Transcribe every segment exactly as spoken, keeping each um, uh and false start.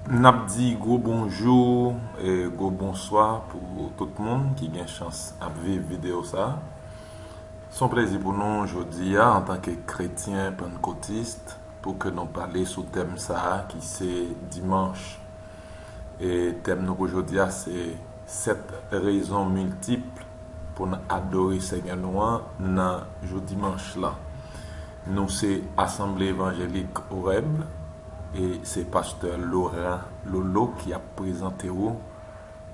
N ap di gwo bonjou e gwo bonswa pou tout moun ki gen chans ap viv videyo sa. Se yon plezi pou nou jodi a, antanke kretyen pannkotis, pou ke nou pale sou tèm sa a ki se dimanch. E tèm nou pou jodi a se sèt rezon miltip pou n adore Senyè nou an nan jou dimanch lan. Nou se Asanble Evanjelik Oreb, e se pastè Laurent Lolo ki ap prezante w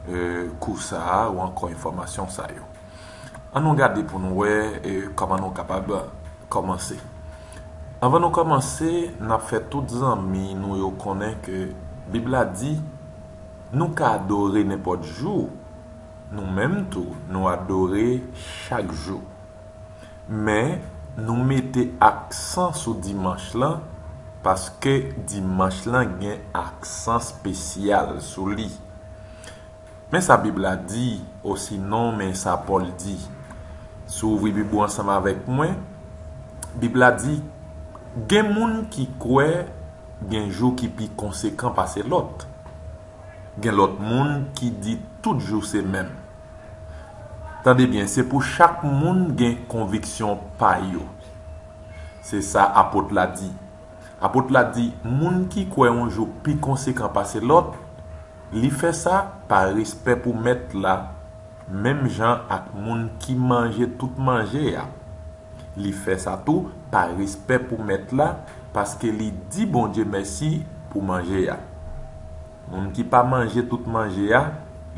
e, kou sa a ou ankò enfòmasyon sa yo. An nou gade pou nou wè e, kòman nou kapab kòmanse. Anvan nou kòmanse, n ap fè tout zanmi nou yo konnen ke Bib la di nou ka adore nenpòt jou. Nou menm tou, nou adore chak jou. Men, nou mete aksan sou dimanch lan, paske dimanch lan gen aksan espesyal sou li. Men sa Bib la di, osinon men sa Pòl di. Si w ouvri Bib ou ansanm avèk mwen, Bib la di, gen moun ki kwè gen jou ki pi konsekan pase lòt. Gen lòt moun ki di tout jou se menm. Tande byen, se pou chak moun gen konviksyon pa yo. Se sa apot la di. Apot la di, moun ki kwè yon jou pi konsekan pase lòt, li fè sa pa respè pou Mèt la, menm jan ak moun ki manje tout manje a. Li fè sa tou pa respè pou Mèt la, paske li di Bondye mèsi pou manje a. Moun ki pa manje tout manje a,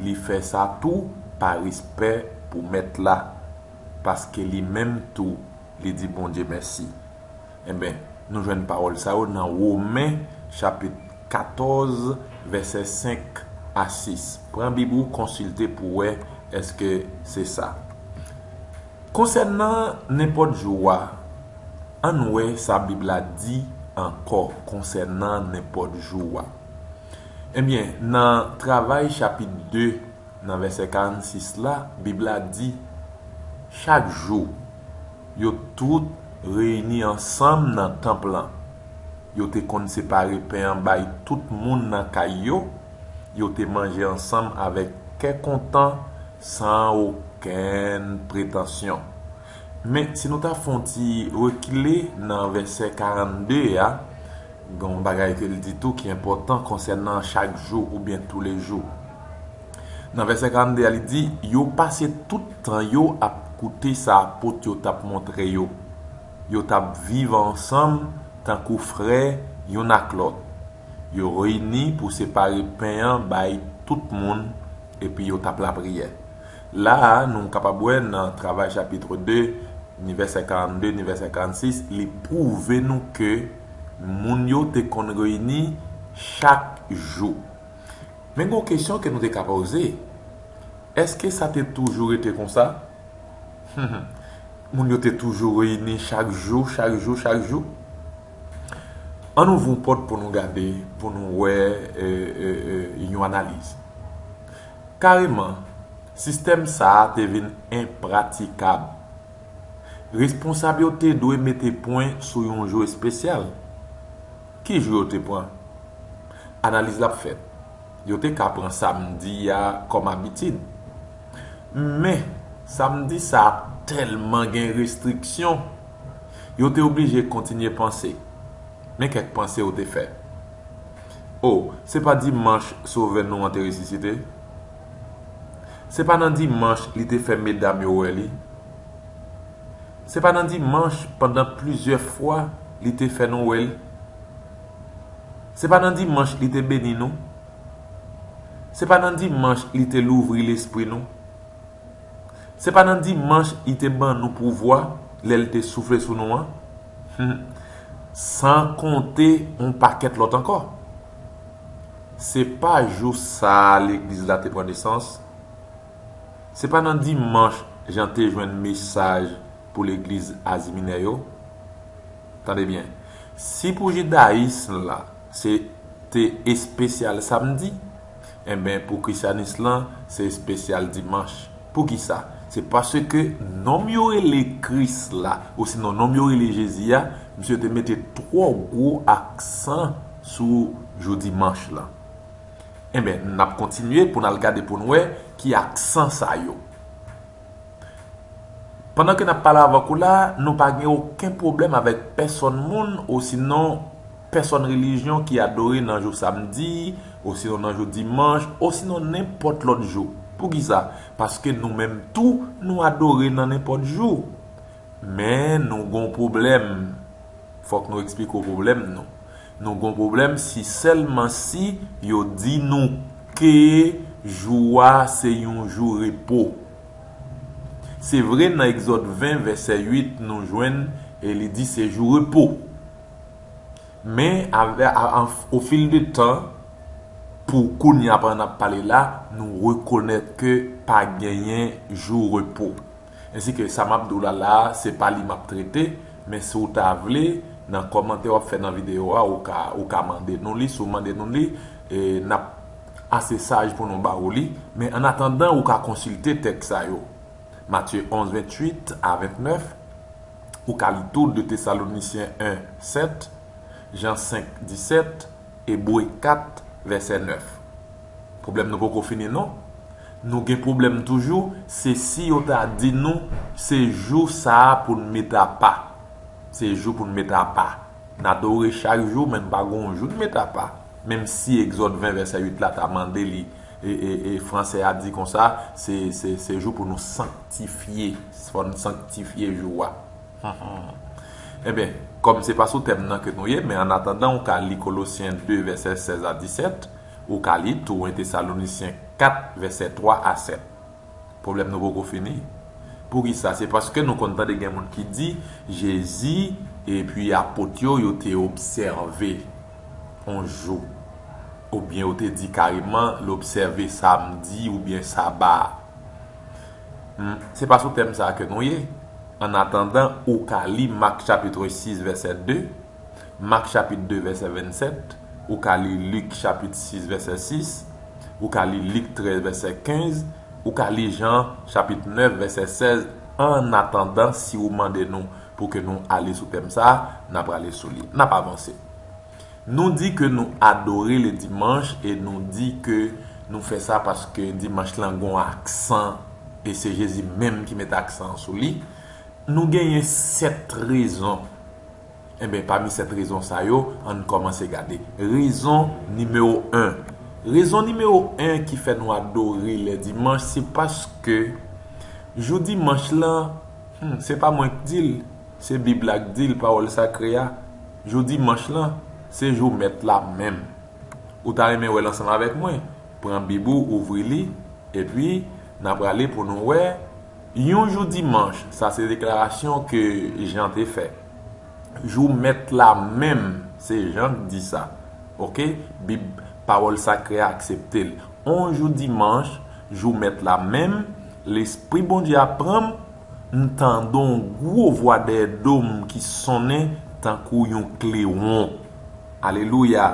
li fè sa tou pa respè pou Mèt la, paske li menm tou, li di Bondye mèsi. Enben, nou jwenn pawòl sa yo nan Women, chapit katòz, vèsè senk a sis. Pran Bib ou, konsilte pou wè èske se sa. Konsènan nenpòt jou a, ann wè sa Bib la di ankò konsènan nenpòt jou a. Ebyen, nan Travay chapit de, nan vèsè karannsis la, Bib la di, chak jou, yo tout reyini ansanm nan tanp lan. Yo te konn separe pen an bay tout moun nan kay yo. Yo te manje ansanm avèk kè kontan, san okenn pretansyon. Men, si nou ta fè yon ti rekile nan vèsè karannde a, gen yon bagay ke l di tou ki enpòtan konsènan chak jou oubyen toulejou. Nan vèsè karannde a, li di, yo pase tout tan yo ap koute sa apot yo t ap montre yo. Yo t ap viv ansanm tankou frè youn ak lòt. Yo reyini pou separe pen an bay tout moun, epi yo t ap lapriyè. La a, nou kapab wè nan Travay chapit de, ni vèsè karannde, ni vèsè karannsis, li pwouve nou ke moun yo te konn reyini chak jou. Men gen yon kesyon ke nou te ka poze, èske sa te toujou rete konsa? Moun yo te toujou reyini chak jou, chak jou, chak jou? Ann ouvri yon pòt pou nou gade, pou nou wè e, e, e, yon analiz. Kareman, sistèm sa a te vin enpratikab. Responsab yo te dwe mete pwen sou yon jou espesyal. Ki jou yo te pran? Analiz la ap fèt. Yo te ka pran samdi a kòm abitid. Men, samdi sa a tèlman gen restriksyon, yo te oblije kontinye panse. Men kèk panse yo te fè. O, se pa dimanch Sovè nou an te resisite? Se pa nan dimanch li te fè medam yo wè li? Se pa nan dimanch pandan plizyè fwa li te fè nou wè l? Se pa nan dimanch li te beni nou? Se pa nan dimanch li te louvri lespri nou? Se pa nan dimanch li te ban nou pouvwa lè l te soufle sou nou an? San konte yon pakèt lòt ankò. Se pa jou sa a legliz la te pran nesans? Se pa nan dimanch Jan te jwenn mesaj pou legliz Azi Minè yo? Tande byen, si pou jidayis la se te espesyal samdi, enben pou krisyanis lan se espesyal dimanch. Poukisa? Se paske nonm yo rele Kris la, osinon nonm yo rele Jezi a, misye te mete twò gwo aksan sou jou dimanch lan. Enben, n ap kontinye pou n al gade pou n wè ki aksan sa yo. Pandan ke n ap pale avèk ou la, nou pa gen okenn pwoblèm avèk pèsonn moun osinon pèsonn relijyon ki adore nan jou samdi, osinon nan jou dimanch, osinon nenpòt lòt jou. Poukisa? Paske nou menm tou, nou adore nan nenpòt jou. Men nou gon pwoblèm. Fòk nou eksplike w pwoblèm nou. Nou gon pwoblèm si sèlman si yo di nou ke jou a se yon jou repo. Se vre, nan Egzòd ven, vèsè uit, nou jwenn, e li di se jou repo. Men, avè, a, a, o fil de tan, pou kounye a pandan n ap pale la, nou rekonèt ke pa genyen jou repo. Ensi ke sa m ap di w la la a, se pa li m ap trete, men si w ta vle, nan kòmantè w ap fè nan videyo a, ou ka, ou ka mande nou li, si w mande nou li, e n ap ase saj pou nou ba ou li, men annatandan, ou ka konsilte tèks sa yo. Matye onz, venntuit a vennèf, ou ka li tou de Tesalonisyen en, sèt, Jan senk, disèt, Ebre kat, vèsè nèf. Pwoblèm nou poko fini non. Nou gen pwoblèm toujou, se si yo ta di nou se jou sa a pou n met apa. Se jou pou n met apa. N adore chak jou, men n pa gen yon jou n met apa. Menm si Egzòd ven vèsè uit la ta mande li, e, e, e fransè a di konsa, se, se, se jou pou nou sanktifye. Fò n sanktifye jou a. Enben, kòm se pa sou tèm nan ke nou ye, men annatandan, ou ka li Kolosyen de, vèsè sèz a disèt, ou ka li tou en Tesalonisyen kat, vèsè twa a sèt. Pwoblèm nou poko fini. Poukisa? Se paske nou konn tande gen moun ki di Jezi epi apot yo, yo te obsève yon jou. Oubyen yo te di kareman l obsève samdi oubyen saba a. Hmm, se pa sou tèm sa a ke nou ye. Annatandan, ou ka li Mak chapit sis, vèsè de, Mak chapit de, vèsè vennsèt, ou ka li Lik chapit sis, vèsè sis, ou ka li Lik trèz, vèsè kenz, ou ka li Jan chapit nèf, vèsè sèz, annatandan, si ou mande nou pou ke nou ale sou tèm sa a, n ap ale sou li. N ap avanse. Nou di ke nou adore le dimanche e nou di ke nou fè sa paske dimanch lan gon aksan e se Jezi menm ki met aksan an sou li. Nou genyen sèt rezon. Enben, pami sèt rezon sa yo, ann kòmanse gade. Rezon nimewo en. Rezon nimewo en ki fè nou adore le dimanche, se paske jou dimanch lan, hmm, se pa mwen k di l, se Bib la k di l, pawòl sakre a. Jou dimanch lan, se jou Mèt la menm. Ou ta renmen wè l ansanm avèk mwen? Pran Bib ou, ouvri li, epi n a prale pou nou wè yon jou dimanch. Sa se deklarasyon ke Jan te fè. Jou Mèt la menm, se Jan k di sa. Oke? Bib, pawòl sakre a aksepte l. On jou dimanch, jou Mèt la menm, Lespri Bondye a pran m, m tande yon gwo vwa dèyè do m ki sonnen tankou yon klewon. Alelouya!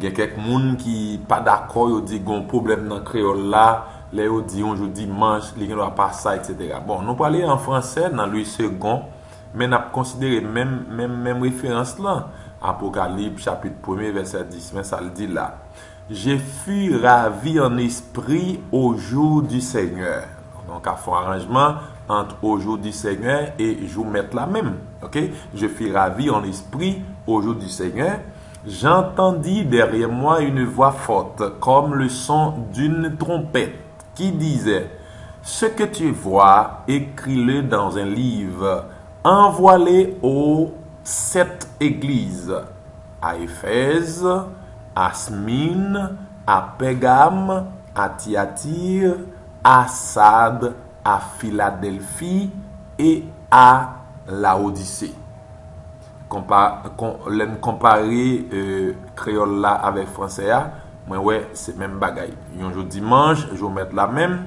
Gen kèk moun ki pa dakò, yo di gon pwoblèm nan kreyòl la, lè yo di yon jou dimanch, li gendwa pa sa, etsetera. Bon, nou prale an fransè, nan Louis Segond, men n ap konsidere menm, menm, menm referans lan. Apokalip, chapit premye, vèsè dis, men sa l di la. Je fus ravi en esprit au jour du Seigneur. Donk, a fè yon aranjman ant au jour du Seigneur e jou Mèt la menm. Oke? Je fus ravi en esprit au jour du Seigneur. J'entendis derrière moi une voix forte, comme le son d'une trompette, qui disait, Ce que tu vois, écris-le dans un livre, envoie-le aux sept églises, à Éphèse, à Smyrne, à Pergame, à Thyatire, à Sardes, à Philadelphie et à Laodicée. Konpa, kon, lè n konpare, euh, kreyòl la avèk fransè a, mwen wè se menm bagay. Yon jou dimanch, jou Mèt la menm,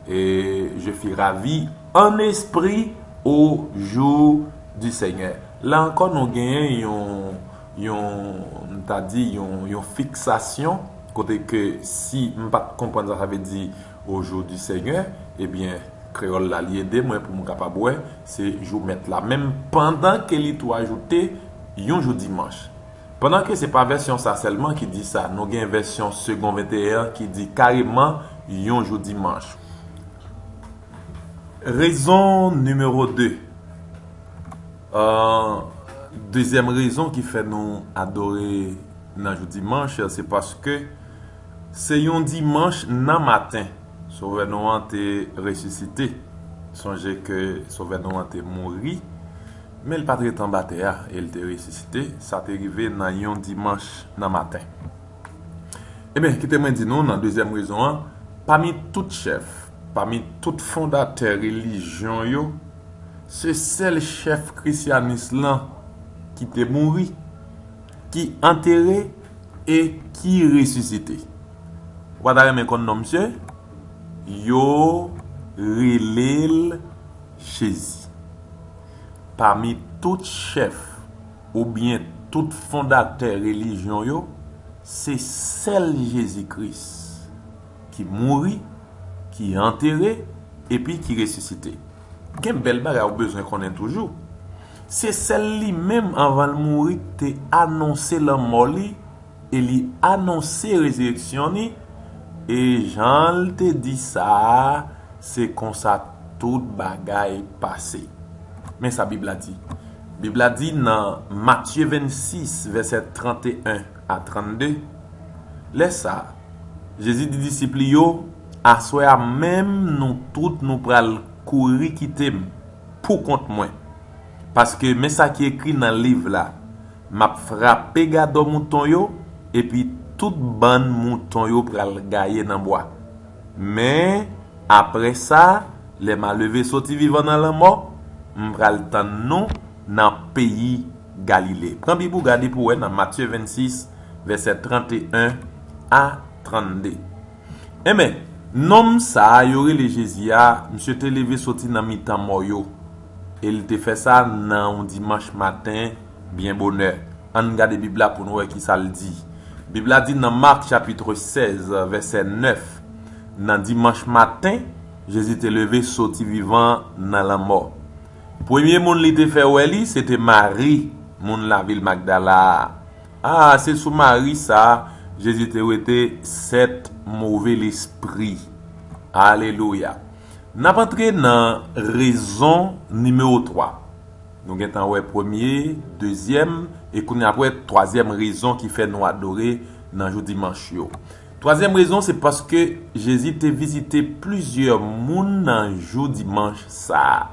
et je fus ravi en esprit au jour du Seigneur. La ankò, nou genyen yon, yon, m ta di, yon, yon fiksasyon, kote ke si m pa t konprann sa sa vle di au jour du Seigneur, ebyen, kreyòl la, li ede mwen pou m kapab wè, se jou Mèt la. Menm pandan ke li tou ajoute yon jou dimanch. Pandan ke se pa vèsyon sa sèlman ki di sa, nou gen vèsyon Segond venteyen ki di kareman yon jou dimanch. Rezon nimewo de. Euh, dezyèm rezon ki fè nou adore nan jou dimanch, se paske se yon dimanch nan maten. Sovè nou an te resisite. Sonje ke Sovè nou an te mouri, men l pa t ret anba tè a, e l te resisite. Sa te rive nan yon dimanch nan maten. Ebyen, kite mwen di nou nan dezyèm rezon an, pami tout chèf, pami tout fondatè relijyon yo, se sèl chèf krisyanis lan ki te mouri, ki antere e ki resisite. Ou pa ta renmen konn non misye? Yo rele l Jezi. Pami tout chèf oubyen tout fondatè relijyon yo, se sèl Jezi Kris ki mouri, ki antere, epi ki resisite. Gen bèl bagay ou bezwen konnen toujou. Se sèl li menm anvan l mouri k te anonse lanmò li e li anonse rezireksyon li, e jan l te di sa a, se konsa tout bagay pase. Men sa Bib la di. Bib la di nan Matye vennsis, vèsè tranteyen a trannde, lè sa a, Jezi di disip li yo, aswè a menm nou tout nou pral kouri kite m pou kont mwen. Paske men sa ki ekri nan liv la, m ap frape gadò mouton yo, epi tout bann mouton yo pral gaye nan bwa. Men, apre sa, lè m a leve soti vivan nan lanmò, m pral tann nou nan peyi Galile. Pran Bib ou gade pou w wè nan Matye vennsis, vèsè tranteyen a trannde. Enben, nonm sa a yo rele Jezi a, misye te leve soti nan mitan mò yo, e l te fè sa nan yon dimanch maten, byen bonè. Ann gade Bib la pou n wè ki sa l di. Bib la di nan Mak chapit sèz, vèsè nèf, nan dimanch maten, Jezi te leve soti vivan nan lanmò. Premye moun li te fè wè li, se te Mari, moun lavil Magdala a. A, se sou Mari sa a, Jezi te wete sèt move lespri. Alelouya! N ap antre nan rezon nimewo twa. Nou gentan wè premye, dezyèm, e kounye a ap wè twazyèm rezon ki fè nou adore nan jou dimanch yo. Twazyèm rezon, se paske Jezi te vizite plizyè moun nan jou dimanch sa a.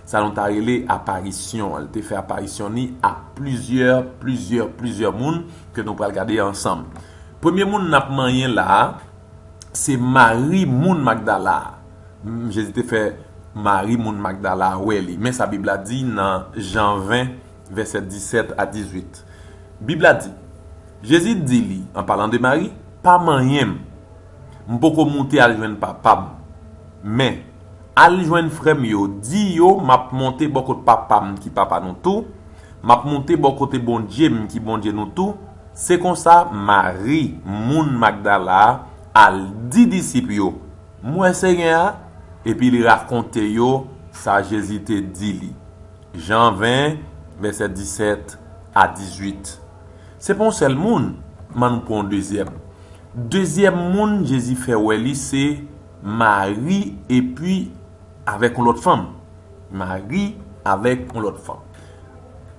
Sa nou ta rele aparisyon. Li te fè aparisyon li a plizyè, plizyè, plizyè moun ke nou pral gade ansanm. Premye moun n ap manyen la a, se Mari moun Magdala a. M, Jezi te fè Mari moun Magdala a wè li. Men sa Bib la di nan Jan ven, vèsè disèt a dizuit. Bib la di, Jezi di li, an palan de Mari, pa manyen m. M poko moute al jwenn Papa m. Men, al jwenn frè m yo, di yo m ap monte bò kot Papa m ki Papa nou tou, m ap monte bò kote Bondye m ki Bondye nou tou. Se konsa, Mari, moun Magdala a, al di disip yo, m wè Senyè a, epi li rakonte yo sa Jezi te di li. Jan ven, vèsè disèt a dizuit. Se pa yon sèl moun, men nou pran yon dezyèm. Dezyèm moun Jezi fè wè li se Mari epi avèk yon lòt fanm. Mari avèk yon lòt fanm.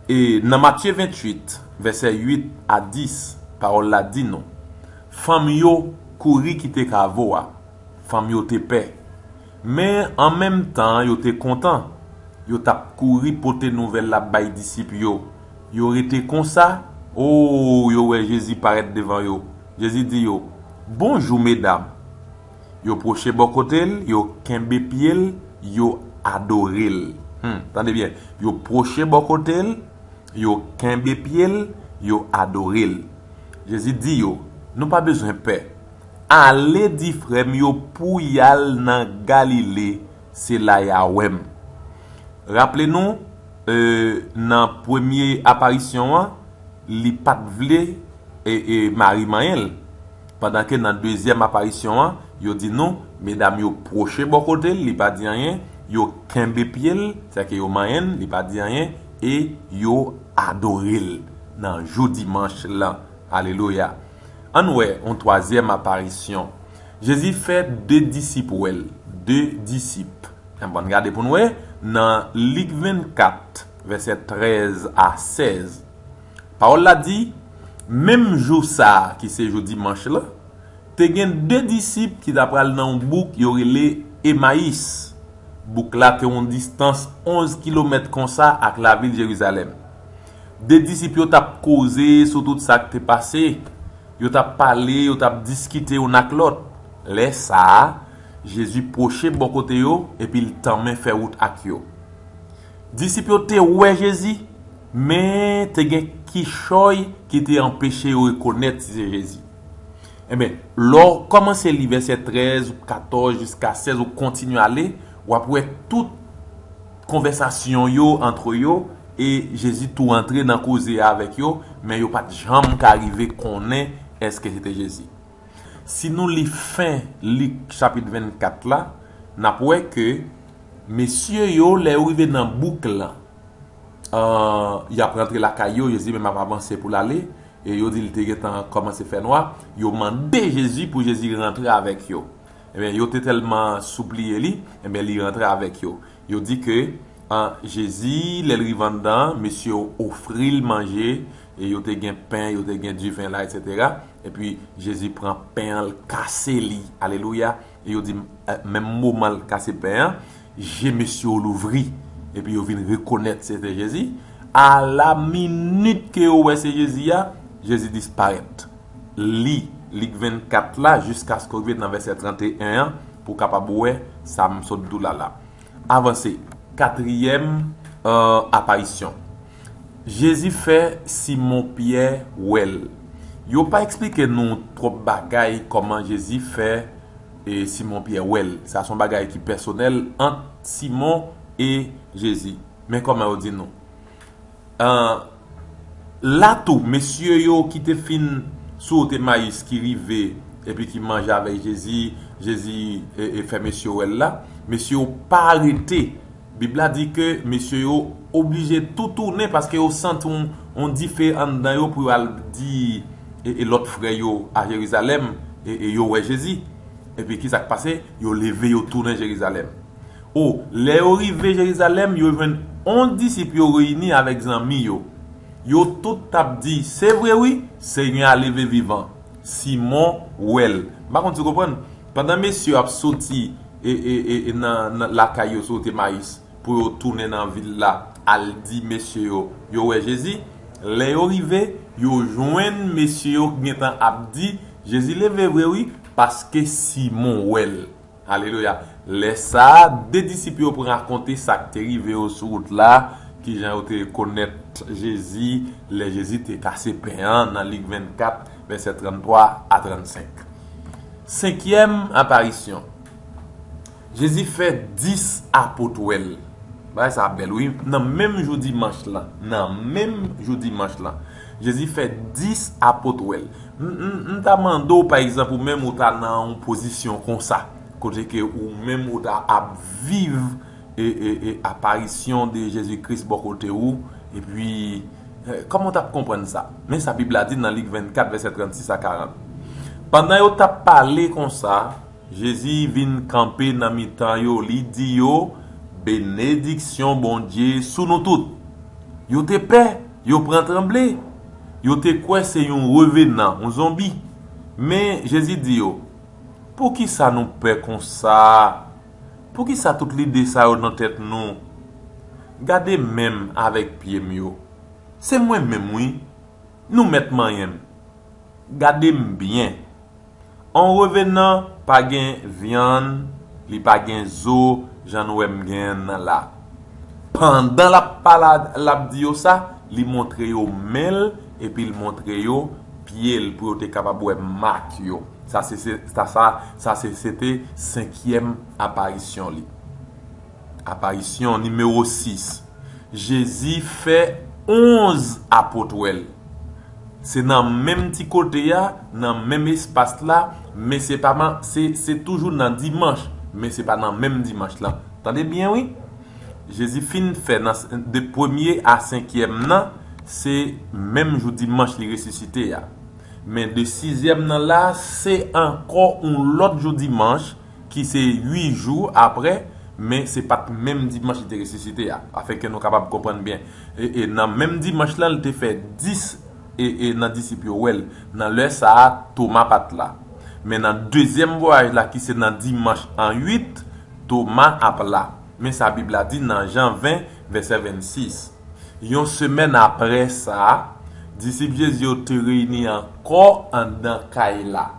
E nan Matye ventuit, vèsè uit a dis, pawòl la di nou, fanm yo kouri kite kavo a. Fanm yo te pè. Men, an menm tan, yo te kontan. Yo t ap kouri pote nouvèl la bay disip yo. Yo rete konsa, o, yo wè Jezi parèt devan yo. Jezi di yo, bonjou, medam. Yo pwoche bò kote l, yo kenbe pye l, yo adore l. Hmm, tande byen. Yo pwoche bò kote l, yo kenbe pye l, yo adore l. Jezi di yo, nou pa bezwen pè. Ale di frè m yo pou y al nan Galile, se la y a wè m. Raple nou, e, nan premye aparisyon an, li pa t vle, e, e, Mari manyen l. Pandan ke nan dezyèm aparisyon an, yo di nou, medam yo pwoche bò kote l, li pa di anyen, yo kenbe pye l, sèke yo manyen l, li pa di anyen, e yo adore l. nan jou dimanch lan. Alelouya. Ann wè yon twazyèm aparisyon. Jezi fè de disip wè l. De disip. Ann gade pou n wè nan Lik vennkat, vèsè trèz a sèz. Pawòl la di, menm jou sa a, ki se jou dimanch lan, te gen de disip ki t apral nan yon bouk yo rele Emayis. Bouk la te yon distans onz kilomèt konsa ak lavil Jerizalèm. De disip yo t ap koze sou tout sa k te pase. Yo t ap pale, yo t ap diskite youn ak lòt. Lè sa a, Jezi pwoche bò kote yo, epi l tanmen fè wout ak yo. Disip yo te wè Jezi, men te gen kichòy ki te anpeche yo rekonèt si se Jezi. Ebyen, lè w kòmanse li vèsè trèz, katòz jiska sèz, ou kontinye ale, w ap wè tout konvèsasyon yo antre yo, e Jezi tou antre nan koze a avèk yo, men yo pa t janm ka rive konnen èske se te Jezi. Si nou li fen Lik chapit vennkat la, n ap wè ke mesye yo, lè yo rive nan bouk lan, euh, y ap rantre lakay yo, Jezi menm ap avanse pou l ale, e yo di l te gentan kòmanse fè nwa, yo mande Jezi pou Jezi rantre avèk yo. Ebyen, yo te tèlman soupliye li, ebyen, li rantre avèk yo. Yo di ke, an, Jezi, lè l rive anndan, mesye yo ofri l manje, e yo te gen pen, yo te gen diven la, etsetera. Epi, Jezi pran pen an, l kase li. Alelouya. E yo di, eh, menm moman l kase pen an, je mesye yo louvri. Epi yo vin rekonèt se te Jezi. A la minit ke yo wè se Jezi a, Jezi disparèt. Li, Lik vennkat la, jiskaske w rive nan vèsè trannteyen an, pou w kapab wè sa m sot di w la la. Avanse. Katriyèm, euh, aparisyon. Jezi fè Simon Pyè wè l. Yo pa eksplike nou twòp bagay kòman Jezi fè, e, Simon Pyè wè l. Sa se yon bagay ki pèsonèl ant Simon e Jezi. Men kòman yo di nou. An, la tou, mesye yo ki te fin sou wout Emayis ki rive epi ki manje avèk Jezi, Jezi e, e fè mesye yo wè l la, mesye yo pa rete. Bib la di ke mesye yo oblije tou tounen paske yo santi yon, yon dife anndan yo pou yo al di e, e lòt frè yo a Jerizalèm e, e yo wè Jezi. Epi ki sa k pase? Yo leve, yo tounen Jerizalèm. O, lè yo rive Jerizalèm, yo jwenn onz disip yo reyini avèk zanmi yo. Yo tout t ap di, se vre wi, Senyè a leve vivan. Simon wè l. M pa konn si w konprann. Pandan mesye yo ap soti e, e, e, e nan, nan lakay yo sou wout Emayis pou yo tounen nan vil la, al di mesye yo, yo wè Jezi. Lè yo rive, yo jwenn mesye yo gentan ap di, Jezi leve vre wi, paske Simon wè l. Alelouya. Lè sa a, de disip yo pran rakonte sa k te rive yo sou wout la, kijan yo te rekonèt Jezi lè Jezi te kase pen an nan Lik vennkat, vèsè tranntwa a trannsenk. Senkyèm aparisyon. Jezi fè dis apot wè l. Bagay sa bèl, wi. Nan menm jou dimanch lan, nan menm jou dimanch lan, Jezi fè dis apot wè l. M, m, m ta mande w, pa egzanp, ou menm ou ta nan yon pozisyon konsa, kote ke ou menm ou ta ap viv e, e, e aparisyon de Jezi Kris bò kote ou, epi, eh, kòman w t ap konprann sa? Men sa Bib la di nan Lik vennkat, vèsè trannsis a karant. Pandan yo t ap pale konsa, Jezi vin kanpe nan mitan yo, li di yo, benediksyon Bondye sou nou tout. Yo te pè, yo pran tranble. Yo te kwè se yon revenan, yon zonbi. Men Jezi di yo, poukisa nou pè konsa? Poukisa tout lide sa yo nan tèt nou? Gade men m avèk pye m yo. Se mwen menm, wi. Nou mèt manyen m. Gade m byen. On revenan pa gen vyann, li pa gen zo, jan nou wè m gen nan la. Pandan l ap pale, l ap di yo sa, li montre yo men l, epi l montre yo pye l pou yo te kapab wè mak yo. Sa se, se, sa, sa, sa se, se te senkyèm aparisyon li. Aparisyon nimewo sis. Jezi fè onz apot wè l. Se nan menm ti kote a, nan menm espas la, men se pa man, se, se toujou nan dimanch, men se pa nan menm dimanch lan. Tande byen, wi. Jezi fin fè nan s-, de premye a senkyèm nan, se menm jou dimanch li resisite a. Men de sizyèm nan la, se ankò yon lòt jou dimanch, ki se uit jou apre, men se pa t menm dimanch li te resisite a. Afenke nou kapab konprann byen. E, e nan menm dimanch lan, li te fè dis e, e nan disip yo wè l. Nan lè sa a, Toma pa t la. Men nan dezyèm vwayaj la, ki se nan dimanch an uit, Toma ap la. Men sa Bib la di nan Jan ven, vèsè vennsis. Yon semèn apre sa, disip Jezi yo te reyini ankò anndan kay la.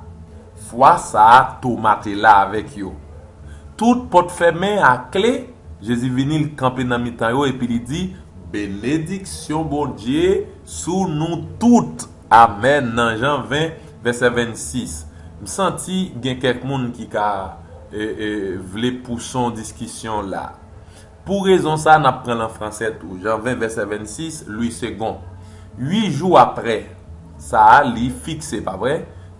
Fwa sa a, Toma te la avèk yo. Tout pòt fèmen a kle, Jezi vini, l kanpe nan mitan yo, epi li di, "Benediksyon Bondye sou nou tout." Amèn. Nan Jan ven, vèsè vennsis. M santi gen kèk moun ki ka e, e, vle pouse yon diskisyon la. Pou rezon sa, n ap pran l an fransè tou. Jan ven, vèsè vennsis, Louis Segond. Uit jou apre, sa a, li fikse, pa vre?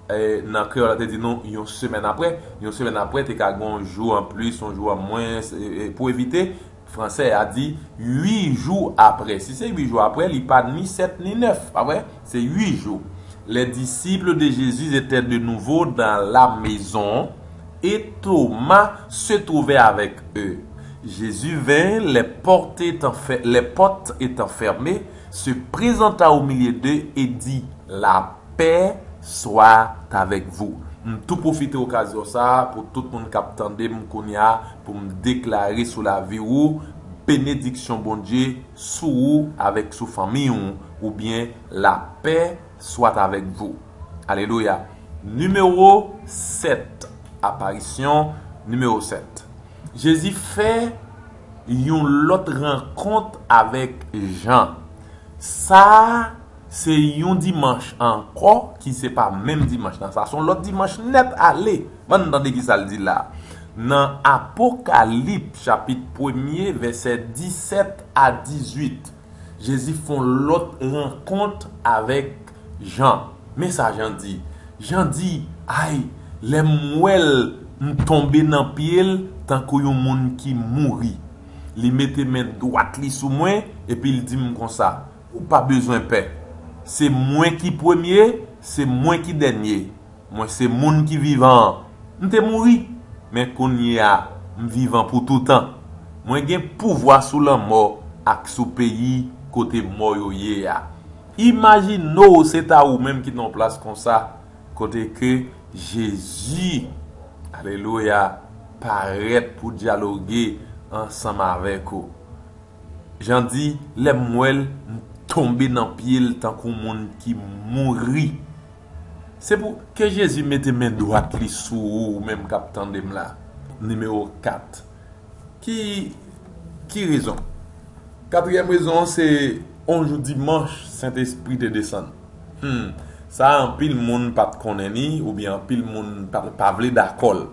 E, nan kreyòl la te di nou yon semèn apre. Yon semèn apre, te ka gen yon jou an plis, yon jou an mwens, e, e, pou evite, fransè a di uit jou apre. Si se uit jou apre, li pa ni sèt ni nèf, pa vre? Se uit jou. Les disciples de Jésus étaient de nouveau dans la maison et Thomas se trouvait avec eux. Jésus vint, les portes étant, fer- les portes étant fermées, se présenta au milieu d'eux et dit, "La paix soit avec vous." M tou pwofite okazyon sa a pou tout moun k ap tande m kounye a, pou m deklare sou lavi ou, benediksyon Bondye sou ou avèk sou fanmi ou, oubyen la paix soit avec vous. Alelouya. Nimewo sèt, aparisyon nimewo sèt. Jezi fè yon lòt rankont avèk Jan. Sa a, se yon dimanch ankò ki se pa menm dimanch lan. Sa se yon lòt dimanch nèt ale. Ann tande ki sa l di la. Nan Apokalip chapit premye, vèsè disèt a dizuit, Jezi fè yon lòt rankont avèk Jan. Men sa Jan di. Jan di, "Ay, lè m wè l, m tonbe nan pye l tankou yon moun ki mouri. Li mete men dwat li sou mwen, epi l di m konsa, 'Ou pa bezwen pè. Se mwen ki premye, se mwen ki dènye. Mwen se moun ki vivan an. M te mouri, men kounye a, m vivan pou toutan. Mwen gen pouvwa sou lanmò ak sou peyi kote mò yo ye a.'" Imajine w se ta ou menm ki nan yon plas konsa, kote ke Jezi, alelouya, parèt pou dyaloge ansanm avèk ou. Jan di, "Lè m wè l, m tonbe nan pye l tankou moun ki mouri." Se pou ke Jezi mete men dwat li sou ou, ou menm k ap tande m la. Nimewo kat. Ki, ki rezon? Katriyèm rezon an, se yon jou dimanch, Sentespri te desann. Hmm, sa anpil moun pa t konnen ni, oubyen anpil moun pa, pa vle dakò l.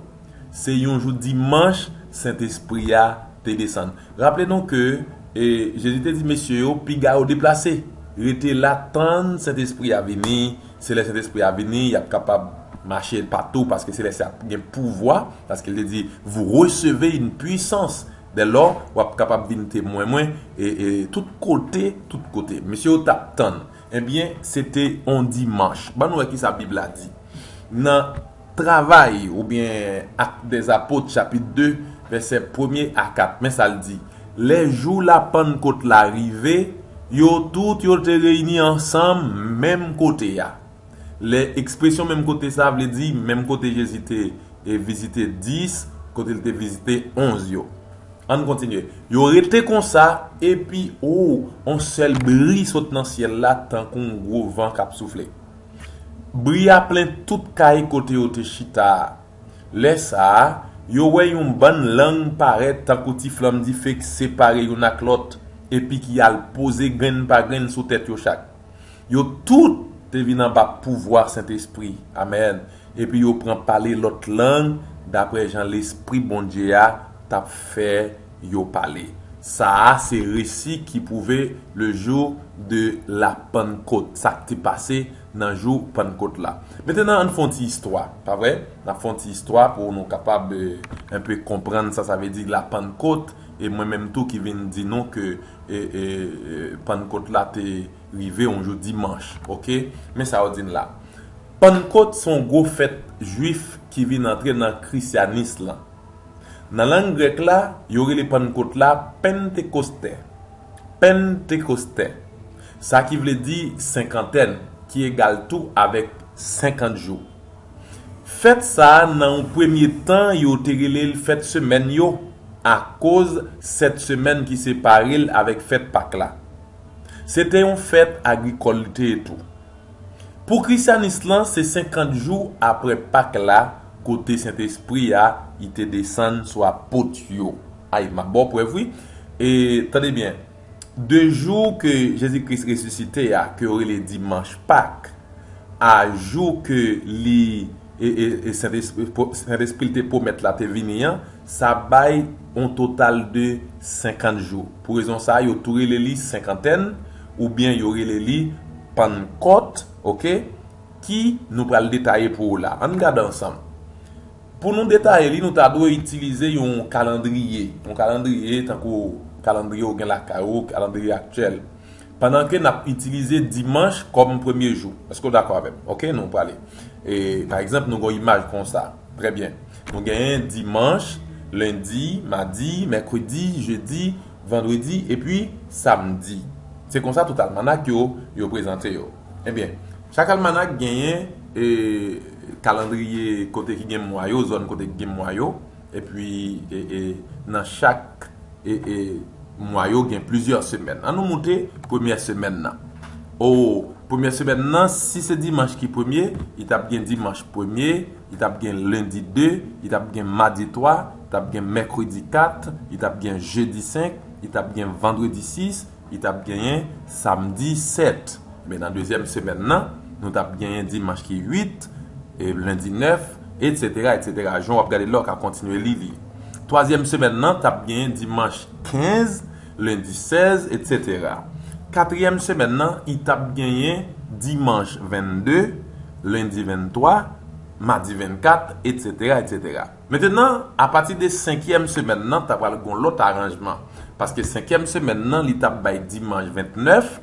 Se yon jou dimanch, Sentespri a te desann. Raple nou ke, e, Jezi te di mesye yo, "Piga yo deplase. Rete la, tann Sentespri a vini." Se lè Sentespri a vini, y ap kapab mache patou, paske se lè sa y ap gen pouvwa, paske l te di, "Vous recevez une puissance." Dèlò, w ap kapab vin temwen mwen, e, e, tout kote, tout kote. Mesye yo t ap tann. Ebyen, se te yon dimanch. Ban nou wè ki sa Bib la di. Nan Travay, oubyen Actes des Apôtres, chapit de, vèsè premye a kat, men sa l di, "Lè jou Lapannkot la rive, yo tout yo te reyini ansanm menm kote a." Lè ekspresyon menm kote sa a vle di menm kote Jezi te, e, vizite dis, kote l te vizite onz yo. Ann kontinye. Yo rete konsa, epi, o, yon sèl bri sot nan syèl la, tankou yon gwo van k ap soufle. Bri a plen tout kay kote yo te chita a. Lè sa a, yo wè yon bann lang parèt tankou ti flanm dife k separe youn ak lòt, epi ki al poze grenn pa grenn sou tèt yo chak. Yo tout te vin anba pouvwa Sentespri. Amèn. Epi yo pran pale lòt lang, daprè jan Lespri Bondye a t ap fè yo pale. Sa a se resi ki pwouve le jour de la Pentecôte, sa k te pase nan jou Pannkot la. Mentenan, ann fè yon ti istwa, pa vre? N ap fè yon ti istwa pou nou kapab, eh, enpe konprann sa sa vle di la Pannkot, e mwen menm tou ki vin di nou ke, eh, eh, eh, Pannkot la te rive yon jou dimanch, oke? Men sa yo di n la. Pannkot se yon gwo fèt jwif ki vin antre nan krisyanis lan. Nan lang grèk la, yo rele Pannkot la Pentekostè. Pentekostè. Sa ki vle di senkantèn, ki egal tou avèk senkant jou. Fèt sa a, nan yon premye tan, yo te rele l fèt semèn yo, akoz sèt semèn ki separe l avèk fèt Pak la. Se te yon fèt agrikòl li te ye tou. Pou krisyanis lan, se senkant jou apre Pak la, kote Sentespri a, li te desann sou apot yo. Ay, m ap ba w prèv, wi. E, tande byen, de jou ke Jezi Kris resisite a, ke yo rele dimanch Pak, a jou ke li, e, e, e Sentespri, Sentespri l te pwomèt la te vini an, sa bay yon total de senkant jou. Pou rezon sa a, yo tou rele li senkantèn, oubyen yo rele li Pannkòt, oke, ki nou pral detaye pou ou la. Ann gade ansanm. Pou nou detaye li, nou ta dwe itilize yon kalandriye. Yon kalandriye, tankou kalandriye ou gen lakay ou, kalandriye aktyèl. Pandan ke n ap itilize dimanch kòm premye jou. Èske w dakò avè m? Oke, nou prale. E, pa egzanp, nou gen yon imaj konsa. Trè byen. Nou genyen dimanch, lendi, madi, mèkredi, jedi, vandredi, epi samdi. Se konsa tout almanak yo, yo prezante yo. Ebyen, chak almanak genyen, e, kalandriye kote ki gen mwa yo, zòn kote ki gen mwa yo, epi, e, e, nan chak, e, e, mwa yo gen plizyè semèn. Ann nou moute premyè semèn nan. O, premyè semèn nan, si se dimanch ki premye, li t ap gen dimanch premye, li t ap gen lendi de, li t ap gen madi twa, li t ap gen mèkredi kat, li t ap gen jedi senk, li t ap gen vandredi sis, li t ap genyen samdi sèt. Men nan dezyèm semèn nan, nou t ap genyen dimanch ki uit, e lendi nèf, etsetera, etsetera. Jan w ap gade la, w ka kontinye li li. Twazyèm semèn nan t ap genyen dimanch kenz, lendi sèz, etsetera. Katriyèm semèn nan, li t ap genyen dimanch vennde, lendi venntwa, madi vennkat, etsetera, etsetera. Mentenan, apati de senkyèm semèn nan, ta pral gon lòt aranjman. Paske senkyèm semèn nan, li t ap bay dimanch vennèf,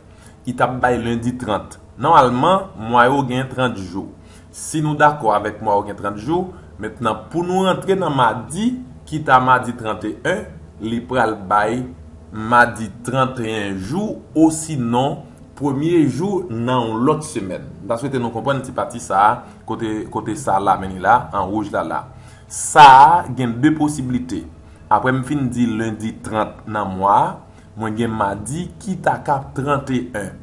li t ap bay lendi trant. Nòmalman, mwa yo gen trant jou. Si nou dakò avèk mwa yo gen trant jou, mentenan, pou nou rantre nan madi, ki ta madi tranteyen, li pral bay madi tranteyen jou, osinon, premye jou nan yon lòt semèn. M ta swete nou konprann ti pati sa a, kote, kote sa la, men li la, an wouj la la. Sa a gen de posiblite. Apre m fin di lendi trant nan mwa a, mwen gen madi ki ta ka tranteyen.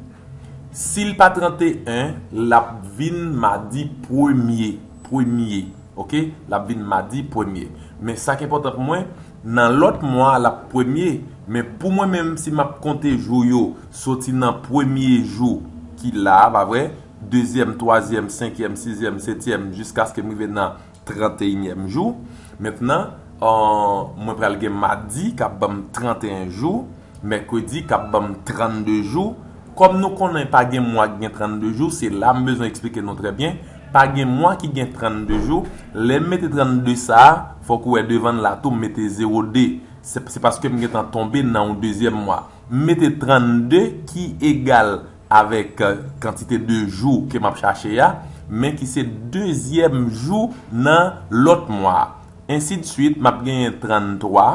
Si l pa tranteyen, l ap vin madi premye. Premye. Oke? L ap vin madi premye. Men sa k enpòtan pou mwen, nan lòt mwa a, l ap premye. Men pou mwen menm, si m ap konte jou yo, soti nan premye jou ki la a, pa vre? Dezyèm, twazyèm, senkyèm, sizyèm, setyèm, jiskaske m rive nan tranteyinyèm jou. Mentenan, euh, mwen pral gen madi k ap ban m tranteyen jou, mèkredi k ap ban m trannde jou. Kòm nou konnen pa gen mwa ki gen trannde jou, se la m bezwen eksplike nou trè byen. Pa gen mwa ki gen trannde jou. Lè m mete trannde sa a, fòk ou wè devan l la tou, m mete zewo de. Se, se paske m gentan tonbe nan yon dezyèm mwa. M mete trannde ki egal avèk, euh, kantite de jou ke m ap chache a, men ki se dezyèm jou nan lòt mwa a. Ensidswit, m ap genyen tranntwa,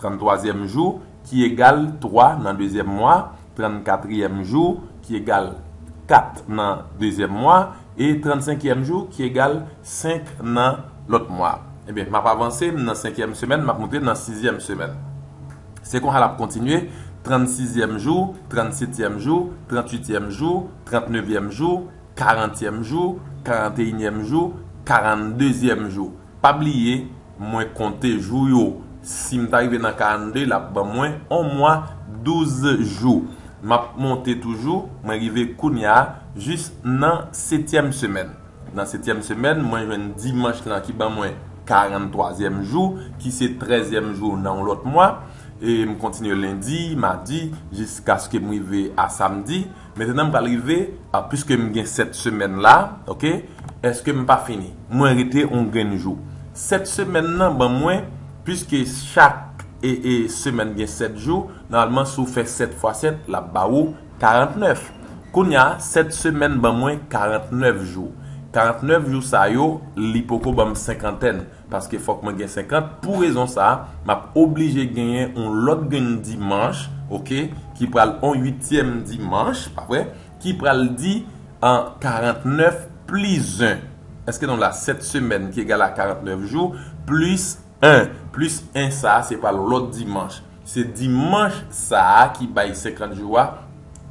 tranntwazyèm jou, ki egal twa nan dezyèm mwa, trannkatriyèm jou, ki egal kat nan dezyèm mwa, e trannsenkyèm jou, ki egal senk nan lòt mwa. Ebyen, m ap avanse, m nan senkyèm semèn, m ap moute nan sizyèm semèn. Se konsa l ap kontinye, trannsizyèm jou, trannsetyèm jou, tranntuityèm jou, trannnevyèm jou, karantyèm jou, karanteyinyèm jou, karanndezyèm jou. Pa bliye, mwen konte jou yo. Si m ta rive nan karannde, l ap ban mwen yon mwa, douz jou. M ap monte toujou, mwen rive kounye a jis nan setyèm semèn. Nan setyèm semèn, mwen jwenn dimanch lan ki ban mwen karanntwazyèm jou, ki se trèzyèm jou nan yon lòt mwa. E m kontinye lendi, madi, jiskaske m rive a samdi. Mentnan m pral rive, a, piske m gen sèt semèn la, oke, èske m pa fini? Mwen rete yon grenn jou. Sèt semèn nan ban mwen, piske chak e, e, semèn gen sèt jou, nòmalman si w fè sèt fwa sèt, l ap ba ou karantnèf. Kounye a, sèt semèn ban mwen karantnèf jou. Karantnèf jou sa yo, li poko ban m senkantèn, paske fòk mwen gen senkant. Pou rezon sa a, m ap oblije genyen yon lòt grenn dimanch, oke, ki pral yon uityèm dimanch, pa vre, ki pral di an karantnèf plis en. Èske nou la? Sèt semèn ki egal a karantnèf jou, plis en. Plis en sa a, se pral lòt dimanch. Se dimanch sa a ki bay senkant jou a,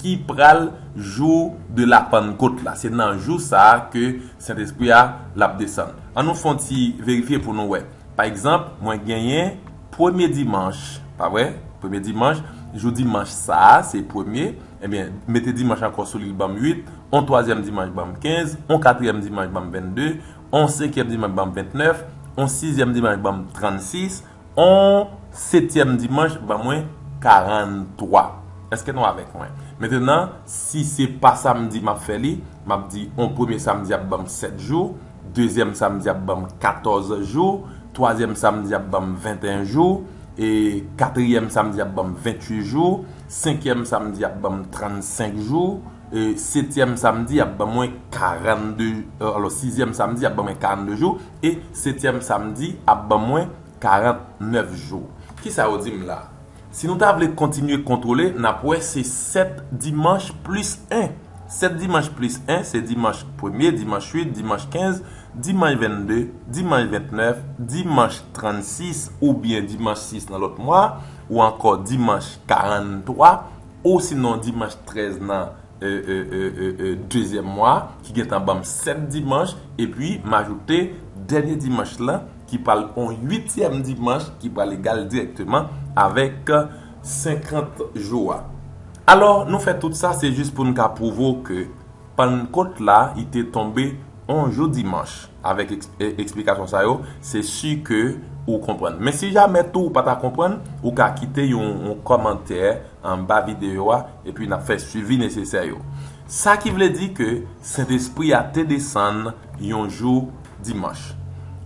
ki pral jou de la Pannkot la. Se nan jou sa a ke Sentespri a l ap desann. An nou fè yon ti verifye pou nou wè. Pa egzanp, mwen genyen premye dimanch, pa vre? Premye dimanch, jou dimanch sa a, se premye. Ebyen, mete dimanch ankò sou li, l ban m uit. On twazyèm dimanch ban m kenz. On katriyèm dimanch ban m vennde. On senkyèm dimanch ban m ventnèf. On sizyèm dimanch ban m trannsis. On setyèm dimanch ban mwen karanntwa. Èske nou avèk mwen? Mentnan, si se pa samdi m ap fè li, m ap di on premye samdi ap ban m sèt jou, dezyèm samdi ap ban m katòz jou, twazyèm samdi ap ban m venteyen jou, e katriyèm samdi ap ban m venntuit jou, senkyèm samdi ap ban m trannsenk jou, e setyèm samdi ap ban mwen karannde, e, alò, sizyèm samdi ap ban mwen karannde jou, e setyèm samdi ap ban mwen karantnèf jou. Kisa yo di m la? Si nou ta vle kontinye kontwole, n ap wè se sèt dimanch plis en. Sèt dimanch plis en, se dimanch premye, dimanch uit, dimanch kenz, dimanch vennde, dimanch ventnèf, dimanch trannsis, oubyen dimanch sis nan lòt mwa, ou ankò dimanch karanntwa, osinon dimanch trèz nan e, e, e, e, e, dezyèm mwa, ki gentan ban m sèt dimanch, epi m ajoute dènye dimanch lan, ki pral on uityèm dimanch, ki pral egal dirèkteman avèk senkant jou a. Alò, nou fè tout sa, se jis pou n ka pwouve w ke Pannkot la, li te tonbe on jou dimanch. Avèk eks-, e, eksplikasyon sa yo, se si ke ou konprann. Men si jamè tou ou pa ta konprann, ou ka kite yon, yon kòmantè anba videyo a, epi n ap fè swivi nesesè yo. Sa ki vle di ke Sentespri a te desann yon jou dimanch.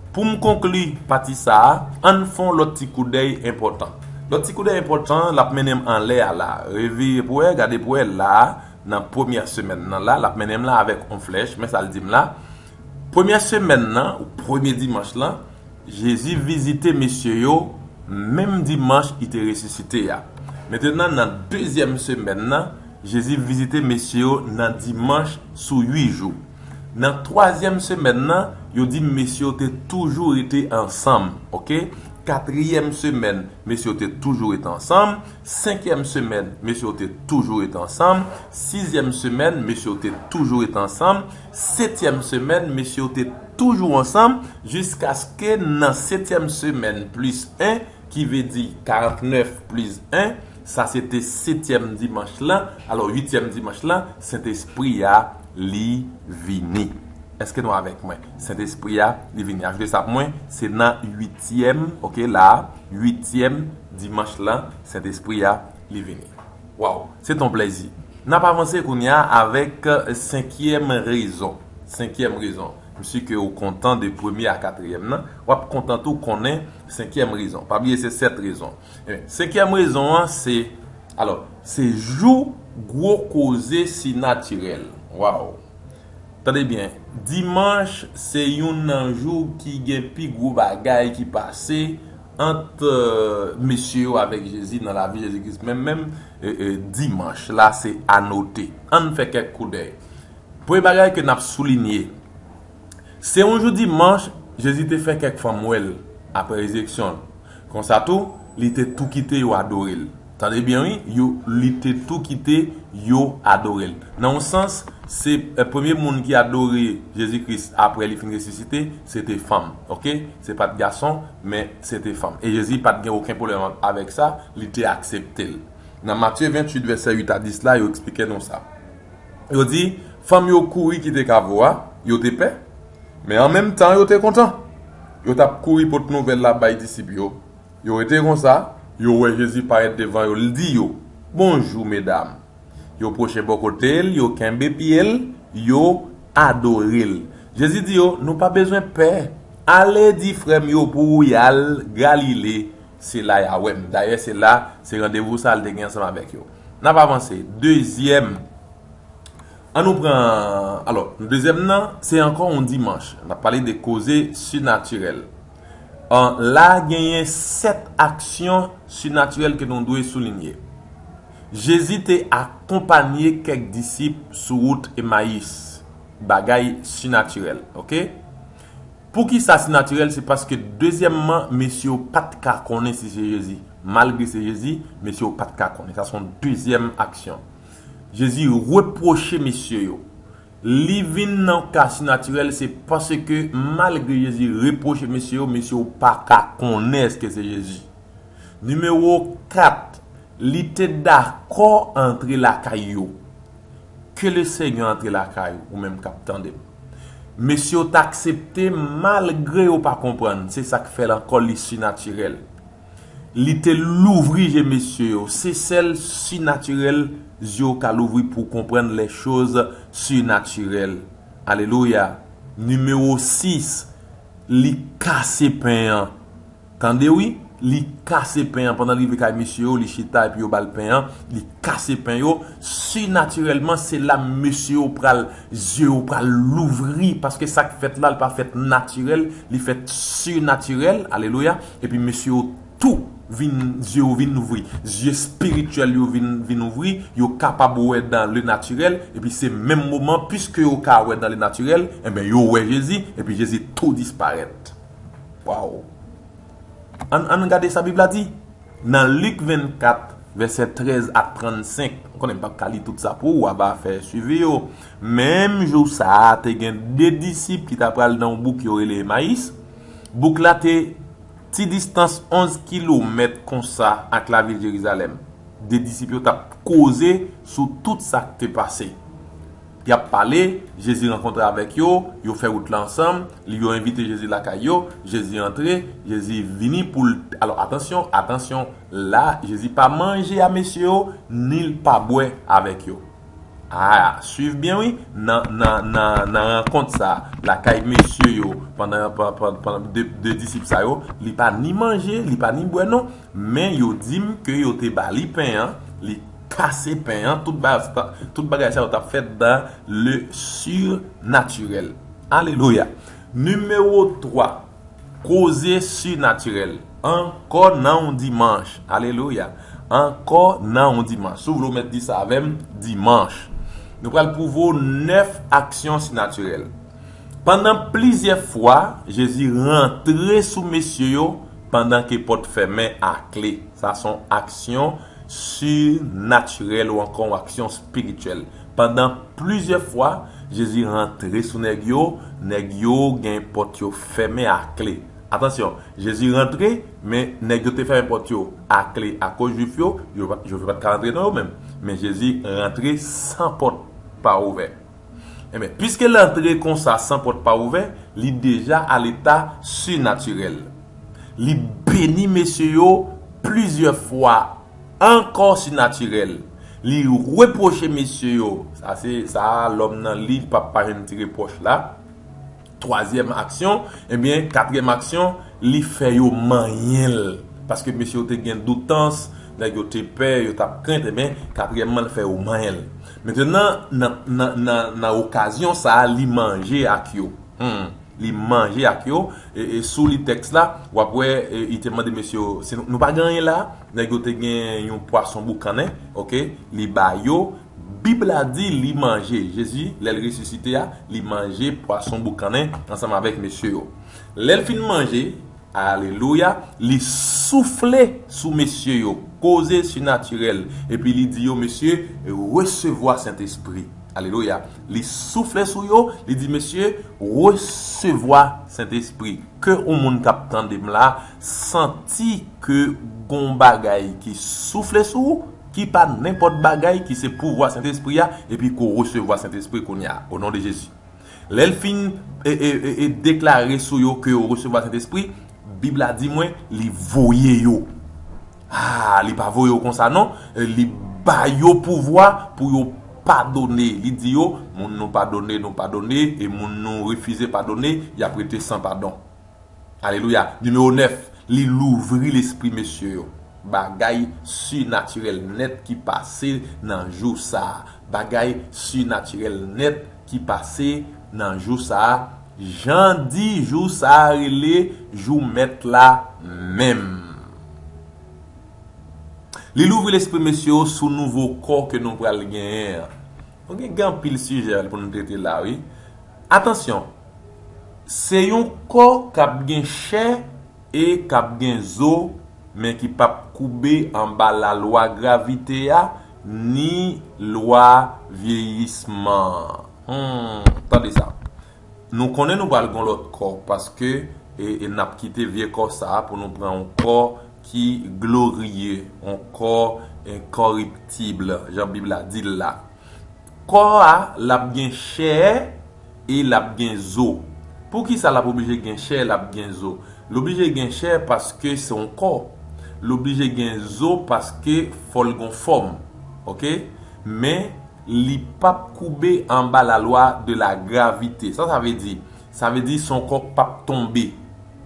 Pou m konkli pati sa a, ann fè yon lòt ti koudèy enpòtan. Lòt ti koudèy enpòtan, l ap mennen m anlè a la. Reveye pou wè, gade pou wè la a, nan premyè semèn nan la, l ap mennen m la avèk yon flèch, men sa l di m la. Premyè semèn nan, ou premye dimanch lan, Jezi vizite mesye yo menm dimanch li te resisite a. Mentnan, nan dezyèm semèn nan, Jezi vizite mesye yo nan dimanch sou uit jou. Nan twazyèm semèn nan, yo di mesye yo te toujou rete ansanm, oke? Katriyèm semèn, mesye yo te toujou rete ansanm. Senkyèm semèn, mesye yo te toujou rete ansanm. Sizyèm semèn, mesye yo te toujou rete ansanm. Setyèm semèn, mesye yo te toujou ansanm, jiskaske nan setyèm semèn plis en, ki vle di karantnèf plis en, sa se te setyèm dimanch lan. Alò, uityèm dimanch lan, Sentespri a, li vini. Èske nou avèk mwen? Sentespri a, li vini. Ajoute sa pou mwen, se nan uityèm, oke, la, uityèm dimanch lan, Sentespri a, li vini. Waw, se t on plèzi. N ap avanse kounye a avèk, e, senkyèm rezon. Senkyèm rezon. M si ke ou kontan de premye a katriyèm nan. W ap kontan tou konnen senkyèm rezon. Pa bliye se sèt rezon. E, senkyèm rezon an se, alò, se jou gwo koze sinatirèl. Waw. Tande byen, dimanch se youn nan jou ki gen pi gwo bagay ki pase ant, e, mesye yo avèk Jezi nan lavi Jezi Kris. Menm, menm, e, e, dimanch la se anote. Ann fè kèk koudèy. Premye bagay ke n ap soulinye, se yon jou dimanch, Jezi te fè kèk fanm wè l apre rezireksyon l. Konsa tou, li te tou kite yo adore l. Tande byen wi, yo, li te tou kite yo adore l. Nan yon sans, se, e, premye moun ki adore Jezi Kris apre li fin resisite, se te fanm, oke? Se pa t gason, men se te fanm. E Jezi pa t gen okenn pwoblèm avèk sa, li te aksepte l. Nan Matye venntuit, vèsè uit a dis la, yo eksplike nou sa. Yo di, fanm yo kouri kite kavo a, yo te pè, men an menm tan yo te kontan. Yo t ap kouri pote nouvèl la bay disip yo. Yo rete konsa, Yo wè Jezi parèt devan yo, l di yo, "Bonjou, medam." Yo pwoche bò kote l, yo kenbe pye l, yo adore l. Jezi di yo, "Nou pa bezwen pè. Ale di frè m yo pou y al Galile, se la y a wè m." Dayè, se la, se randevou sa a l te gen ansanm avèk yo. N ap avanse. Dezyèm, an nou pran, alò, dezyèm nan, se ankò yon dimanch. N ap pale de koze sinatirèl. An, la, genyen sèt aksyon sinatirèl ke nou dwe soulinye. Jezi te akonpanye kèk disip sou wout Emayis. Bagay sinatirèl, oke? Poukisa sinatirèl? Se paske, dezyèmman, mesye yo pa t ka konnen si se Jezi. Malgre se Jezi, mesye yo pa t ka konnen. Sa se yon dezyèm aksyon. Jezi repwoche mesye yo. Li vin nan ka sinatirèl, se paske malgre Jezi repwoche mesye yo, mesye yo pa ka konnen èske se Jezi. Nimewo kat, li te dakò antre lakay yo. Ke le Senyè antre lakay ou, ou menm k ap tande m. Mesye yo t aksepte malgre yo pa konprann. Se sa k fè l ankò li sinatirèl. Li te louvri je mesye yo. Se sèl sinatirèl zye w ka louvri pou w konprann les choses surnaturelles. Alelouya. Nimewo sis, li kase pen an. Tande wi, li kase pen an. Pandan l rive kay mesye yo, li chita epi yo ba l pen an, li kase pen yo. Sinatirèlman, se la mesye yo pral, zye yo pral louvri, paske sa k fèt la, li pa fèt natirèl, li fèt sinatirèl. Alelouya. Epi mesye yo tou vin, zye yo vin louvri. Zye espirityèl yo vin, vin ouvri, yo kapab wè dans le naturel, epi se menm moman, piske yo ka wè dans le naturel, enben, yo wè Jezi, epi Jezi tou disparèt. Waw! Ann, ann gade sa Bib la di. Nan Lik vennkat, vèsè trèz a trannsenk, m konnen m p ap ka li tout sa pou ou, w ava fè swivi yo. Menm jou sa a, te gen de disip ki ta pral nan yon bouk yo rele Emayis. Bouk la te ti distans onz kilomèt konsa ak lavil Jerizalèm. De disip yo t ap koze sou tout sa k te pase. Y ap pale, Jezi rankontre avèk yo, yo fè wout la ansanm, li, yo envite Jezi lakay yo, Jezi antre, Jezi vini pou l. Alò, atansyon, atansyon, la, Jezi pa manje a mesye yo, ni l pa bwè avèk yo. A, swiv byen wi, nan, nan, nan, nan rankont sa a, lakay mesye yo, pandan, pandan, pandan de, de disip sa yo, li pa ni manje, li pa ni bwè non, men yo di m ke yo te ba li pen an, li kase pen an, tout ba-, tout bagay sa yo t ap fèt dans le surnaturel. Alelouya. Nimewo twa, koze sinatirèl. Ankò nan yon dimanch. Alelouya. Ankò nan yon dimanch. Si w vle w mèt di sa avè m, dimanch. Nou pral pwouve w nèf aksyon sinatirèl. Pandan plizyè fwa, Jezi rantre sou mesye yo pandan ke pòt fèmen a kle. Sa se yon aksyon sinatirèl ou ankò yon aksyon espirityèl. Pandan plizyè fwa, Jezi rantre sou nèg yo, nèg yo gen pòt yo fèmen a kle. Atansyon, Jezi rantre, men nèg yo te fèmen pòt yo a kle akoz Jwif yo, yo pa, Jwif yo pa t ka rantre nan yo menm. Men Jezi rantre san pòt pa ouvè. Enben, piske l antre konsa san pòt pa ouvè, li deja a leta sinatirèl. Li beni mesye yo plizyè fwa ankò sinatirèl. Li repwoche mesye yo. Sa se, sa a, lòm nan li p ap pa jwenn ti repwòch la. Twazyèm aksyon, ebyen, katriyèm aksyon, li fè yo manyen l. Paske mesye yo te gen doutans, nèg yo te pè, yo t ap krent, ebyen, katriyèmman, li fè yo manyen l. Mentenan, nan, nan, nan, nan okazyon sa a, li manje ak yo. Hmm. Li manje ak yo. E, e si w li tèks la, w ap wè, e, li te mande mesye yo, si nou, nou pa gen anyen la, nèg yo te gen yon pwason boukannen, oke, li ba yo. Bib la di li manje. Jezi, lè l resisite a, li manje pwason boukannen ansanm avèk mesye yo. Lè l fin manje, alelouya, li soufle sou mesye yo, koze sinatirèl, epi li di yo, "Mesye, resevwa Sentespri." Alelouya. Li soufle sou yo, li di, "Mesye, resevwa Sentespri." Ke yon moun k ap tande m la, santi ke gon bagay ki soufle sou ou, ki pa nenpòt bagay, ki se pouvwa Sentespri a, epi ke w resevwa Sentespri kounye a, o non de Jezi. Lè l fin, e, e, e, e deklare sou yo ke yo resevwa Sentespri, Bib la di mwen, li voye yo. Ah, li pa voye yo konsa non. Li ba yo pouvwa pou yo padone. Li di yo, moun nou padone, nou padone, e moun nou refize padone, y ap rete san padon. Alelouya. Nimewo nèf, li louvri lespri mesye yo. Bagay sinatirèl nèt ki pase nan jou sa a. Bagay sinatirèl nèt ki pase nan jou sa a. Jan di jou sa a rele jou mèt la menm. Li louvri lespri mesye yo sou nouvo kò ke nou pral genyen an. Nou gen, gen anpil sijè pou nou trete la, wi. Atansyon, se yon kò k ap gen chè e k ap gen zo, men ki p ap koube anba lalwa gravite a, ni lwa vyeyisman an. Hmm, tande sa. Nou konnen nou pral gen yon lòt kò, paske, e, e n ap kite vye kò sa a pou nou pran yon kò ki gloriye, yon kò enkoriptib, jan Bib la di l la. Kò a, l ap gen chè e l ap gen zo. Poukisa l ap oblije gen chè, l ap gen zo? L oblije gen chè paske se yon kò. L oblije gen zo paske fò l gon fòm. Oke? Men, li p ap koube anba la loi de la gravité. Sa sa vle di? Sa vle di se yon kò k p ap tonbe.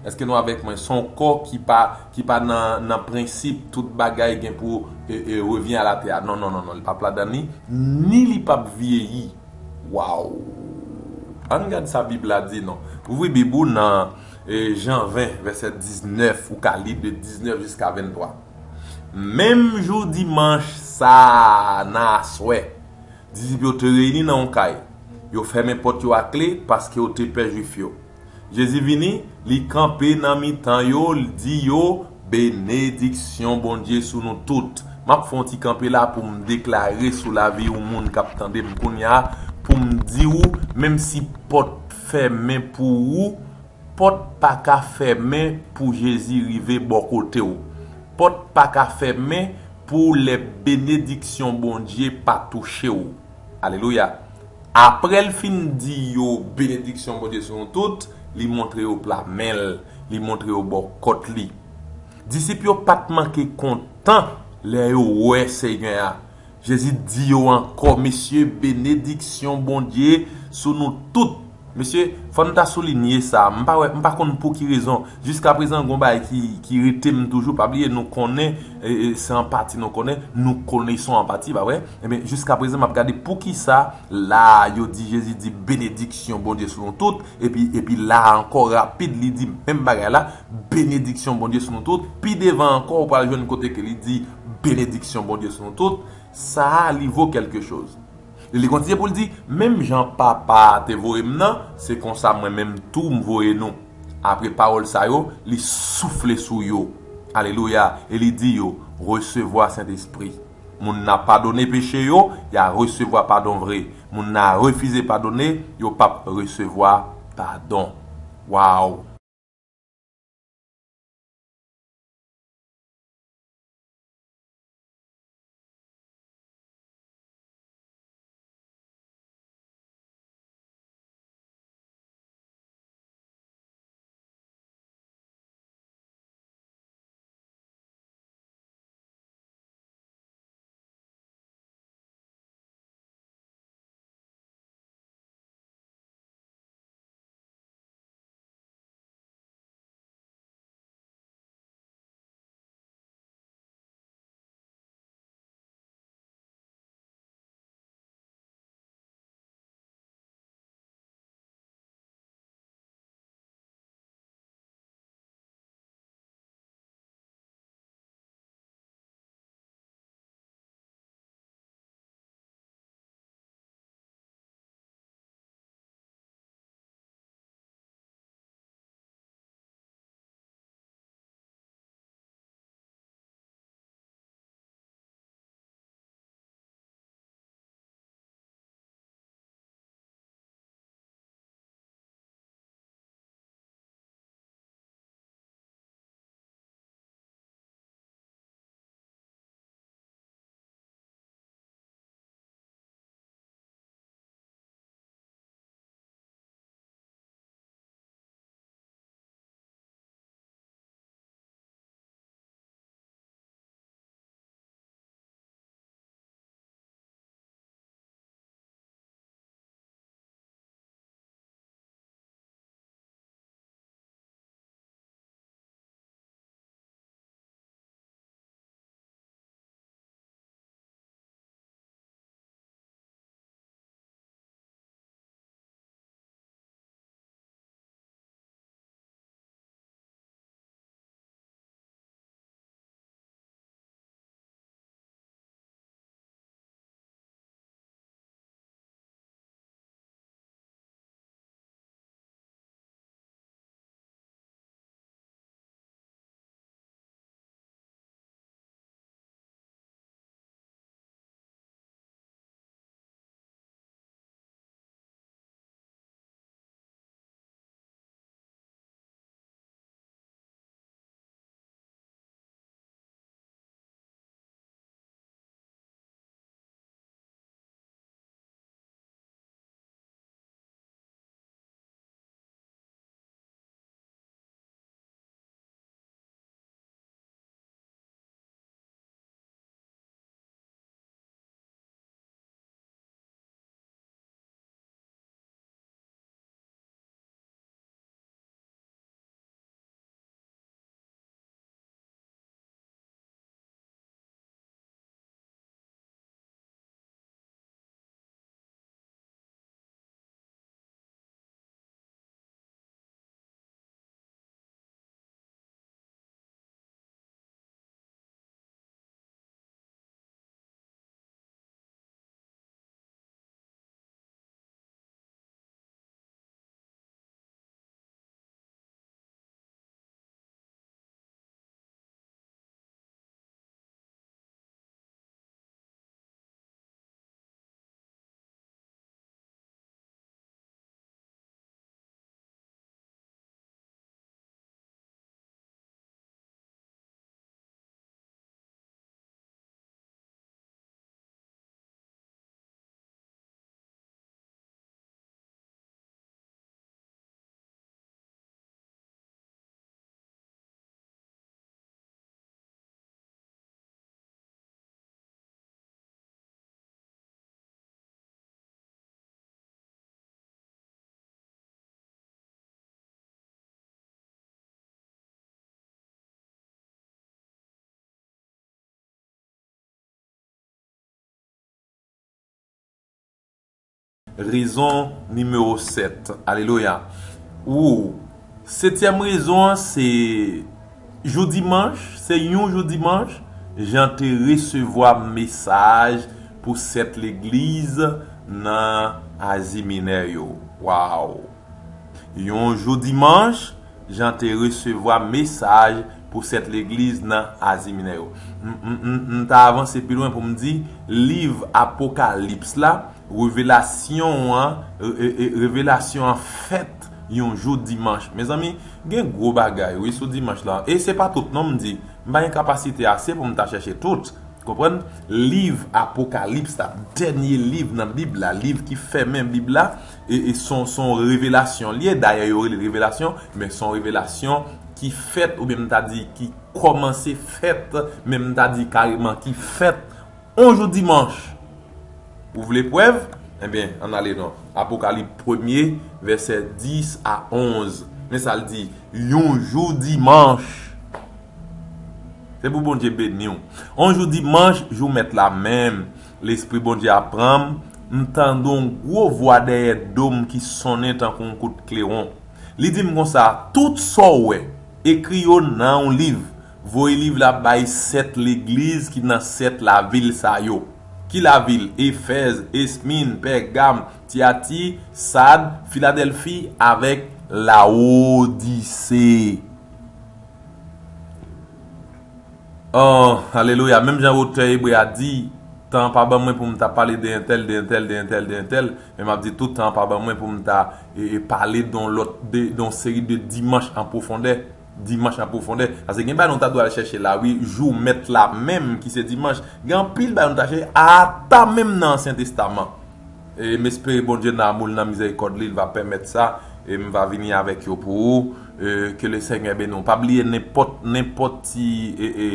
Èske nou avèk mwen? Se yon kò ki pa, ki pa nan, nan prensip tout bagay gen pou, e, e, revyen a latè a. Non, non, non, non, li p ap ladan li, ni li p ap vyeyi. Waw! Ann gad sa Bib la di non. Ouvri Bib ou nan, e, Jan ven, vèsè diznèf, ou ka li de diznèf jiska venntwa. Menm jou dimanch sa a, nan aswè, disip yo te reyini nan yon kay. Yo fèmen pòt yo a kle paske yo te pè Jwif yo. Jezi vini, li kanpe nan mitan yo, l di yo, "Benediksyon Bondye sou nou tout." M ap fè yon ti kanpe la pou m deklare sou lavi yon moun k ap tande m kounye a, pou m di w, menm si pòt fèmen pou ou, pòt pa ka fèmen pou Jezi rive bò kote w. Pòt pa ka fèmen pou lè benediksyon Bondye pa touche w. Alelouya. Apre l fin di yo, "Benediksyon Bondye sou nou tout," li montre yo pla men l, li montre yo bò kòt li. Disip yo pa t manke kontan lè yo wè Senyè a. Jezi di yo ankò, "Mesye, benediksyon Bondye sou nou tout." Mesye, fò n ta soulinye sa. M pa wè, m pa konn pou ki rezon. Jiska prezan, gon bagay ki, ki rete m toujou. Pa bliye, nou konnen, e, e, se anpati nou konnen. Nous connaissons en partie, pa vre? Ebyen, jiska prezan, m ap gade poukisa la yo di, Jezi di, "Benediksyon Bondye sou nou tout." Epi, epi la ankò, rapid, li di menm bagay la, "Benediksyon Bondye sou nou tout." Pi devan ankò, ou pral jwenn kote ke li di, "Benediksyon Bondye sou nou tout." Sa a, li vo kèlke choz. E li kontinye pou l di, "Menm jan Papa a te voye m nan, se konsa mwen menm tou m voye nou." Apre pawòl sa yo, li soufle sou yo. Alelouya. E li di yo, "Resevwa Sentespri." Moun nan padone peche yo, y a resevwa padon vre. Moun nan refize padone, yo p ap resevwa padon. Waw! Rezon nimewo sèt. Alelouya. Ou, setyèm rezon an, se jou dimanch, se yon jou dimanch, Jan te resevwa mesaj pou sèt legliz nan Azi Minè yo. Waw! Yon jou dimanch, Jan te resevwa mesaj pou sèt legliz nan Azi Minè yo. M, m, m, m ta avanse pi lwen pou m di, liv Apokalips la, revelasyon an, e, e, e, revelasyon an fèt yon jou dimanch. Mezanmi, gen gwo bagay, wi, sou dimanch la. E se pa tout, non, m di. M pa gen kapasite ase pou m ta chèche tout. Konprann? Liv Apokalips la, dènye liv nan Bib la, liv ki fèmen Bib la, e, e son, son revelasyon l ye. Dayè, yo rele l revelasyon, men son revelasyon ki fèt, oubyen m ta di ki kòmanse fèt, men m ta di kareman ki fèt, yon jou dimanch. Ou vle prèv? Ebyen, ann ale non. Apokalip premye, vèsè dis a onz. Men sa l di, yon jou dimanch. Se pou Bondye beni w. Yon jou dimanch, jou mèt la menm, Lespri Bondye a pran m, m tande yon gwo vwa dèyè do m ki sonnen tankou yon kout klewon. Li di m konsa, tout sa w wè, ekri yo nan yon liv. Voye liv la bay sèt legliz ki nan sèt lavil sa yo. Ki lavil? Efèz, Esmin, Pègam, Tiyati, Sad, Filadèlfi avèk Lawodise. Oh, alelouya. Menm jan otè Ebre a di, tan an pa ban mwen pou m ta pale de entèl, de entèl, de entèl, de entèl, men m ap di tout tan an pa ban mwen pou m ta e, e pale de yon lòt, de, de yon seri de dimanch an pwofondè. Dimanch an pwofondè. Paske gen bagay nou ta dwe al chèche la, wi, jou mèt la menm ki se dimanch. Gen anpil bagay nou ta chèche, ata menm nan Ansyen Testaman. E m espere Bondye nan amou l, nan mizèrikòd li, l va pèmèt sa, e m va vini avèk yo pou ou. E ke le Senyè beni w. Pa bliye nenpòt, nenpòt ti, e, e,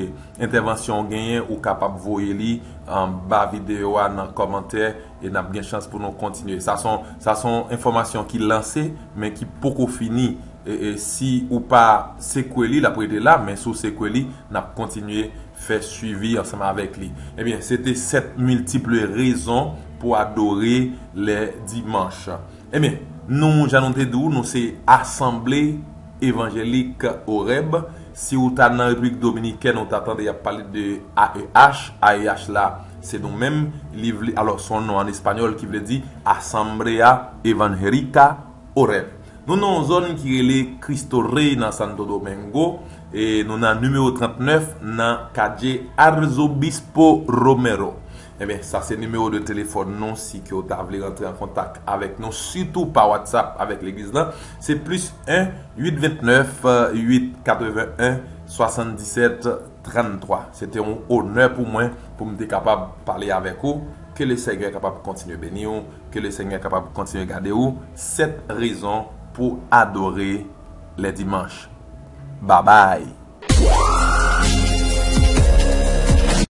entèvansyon w genyen, ou kapab voye li anba videyo a nan kòmantè, e n ap gen chans pou nou kontinye. Sa se yon, sa se yon enfòmasyon ki lanse, men ki poko fini. E, e si ou pa sekwe li, l ap rete la, men si w sekwe li, n ap kontinye fè swivi ansanm avèk li. Ebyen, se te sèt miltip rezon pou adore lè dimanch. Ebyen, nou, jan nou te di w, nou se Asanble Evanjelik Oreb. Si w ta nan Repiblik Dominikèn, ou ta tande y ap pale de A E H. A E H la, se nou menm. Li vle, alò, se yon non an espanyòl ki vle di Asamblea Evangélica Oreb. Nou nan yon zòn ki rele Cristo Rey nan Santo Domingo, e nou nan nimewo trannèf nan Calle Arzobispo Romero. Ebyen, sa se nimewo de telefòn nou, si ke w ta vle rantre an kontak avèk nou, sitou pa WhatsApp avèk legliz lan, se plis en uit ventnèf uit katreven en swasanndisèt tranntwa. Se te yon onè pou mwen pou m te kapab pale avèk ou. Ke le Senyè kapab kontinye beni w, ke le Senyè kapab kontinye gade w. Sèt rezon pou adore lè dimanch. Babay!